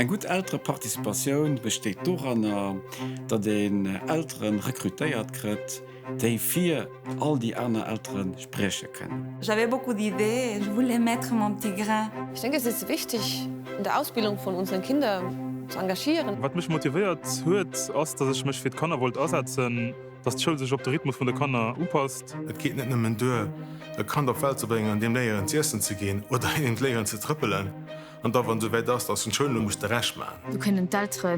Eng gutt Eltereparticipatioun besteet doranner, datt een Eltere rekrutéiert kritt, déi fir all déi aner Eltere sprieche kënnen. J'avais beaucoup d'idées et je voulais mettre mon petit grain. Ich denke, es ist wichtig, in der Ausbildung von unseren Kindern zu engagieren. Wat mech motivéiert huet, ass, dass ech mech fir d'Kanner wollt asetzen, dass d'Schoul sech op de Rhythmus vun de Kanner upasst. Et geet net nëmmen duer, e Kand op d'Welt ze bréngen an deem léieren z'iessen ze ginn oder hinnen d'Léieren ze trëppelen. An da wann et esouwäit ass, dass en d'Schoul elo muss de Rescht maachen. Do kënnen d'Eltere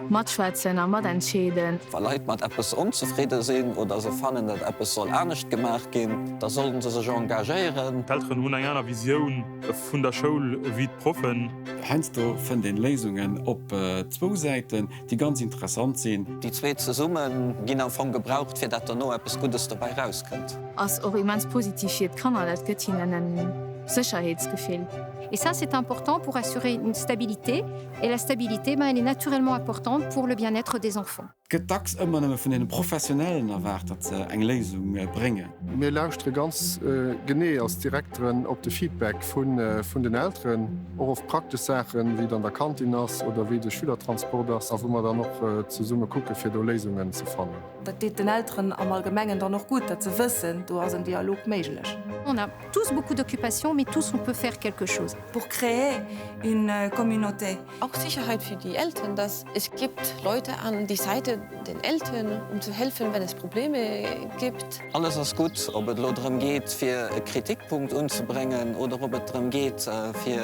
matschwätzen a matentscheeden. Wa Leit mat eppes onzefridde sinn oder se fannen, datt eppes soll anescht gemaach ginn, da sollen se sech engagéieren. D'Elteren hunn eng aner Visioun vun der Schoul wéi d'Proffen. Heiansdo fënnt een Léisungen op zwou Säiten, déi ganz interessant sinn. Déi zwee zesumme ginn am Fong gebraucht, fir dat derno eppes Guddes dobäi rauskënnt. Ass och immens positiv fir d'Kanner, dat gëtt hinnen en Sécherheetsgefill. Et ça c'est important pour assurer une stabilité et la stabilité, ben elle est naturellement importante pour le bien-être des enfants. Et gëtt dacks ëmmer nëmme vun deene Professionellen erwaart, datt se eng Léisung bréngen. Mir lauschtere ganz genee als Direkteren op de Feedback vun den Elteren, och oft praktesch Saachen, wéi et an der Kantin ass oder wéi de Schülertransport ass, a wou mer dann och zesumme kucke fir do Léisungen ze fannen. Dat deet den Elteren am Allgemengen dann och gutt, datt se wëssen, do ass en Dialog méiglech. On a tous beaucoup d'occupations, mais tous on peut faire quelque chose. Pour créer une communauté. Auch Sicherheit für die Eltern, dass es gibt Leute an die Seite den Eltern, um zu helfen, wenn es Probleme gibt. Alles ass gutt, ob et elo drëm geet, fir e Kritikpunkt unzebréngen oder ob et drëm geet, fir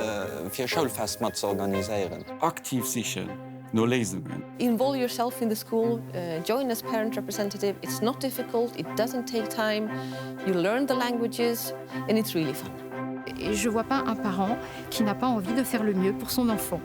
e Schoulfest mat ze organiséieren. Aktiv sichen no Léisungen. Involve yourself in the school, join as parent representative, it's not difficult, it doesn't take time, you learn the languages and it's really fun. Et je vois pas un parent qui n'a pas envie de faire le mieux pour son enfant.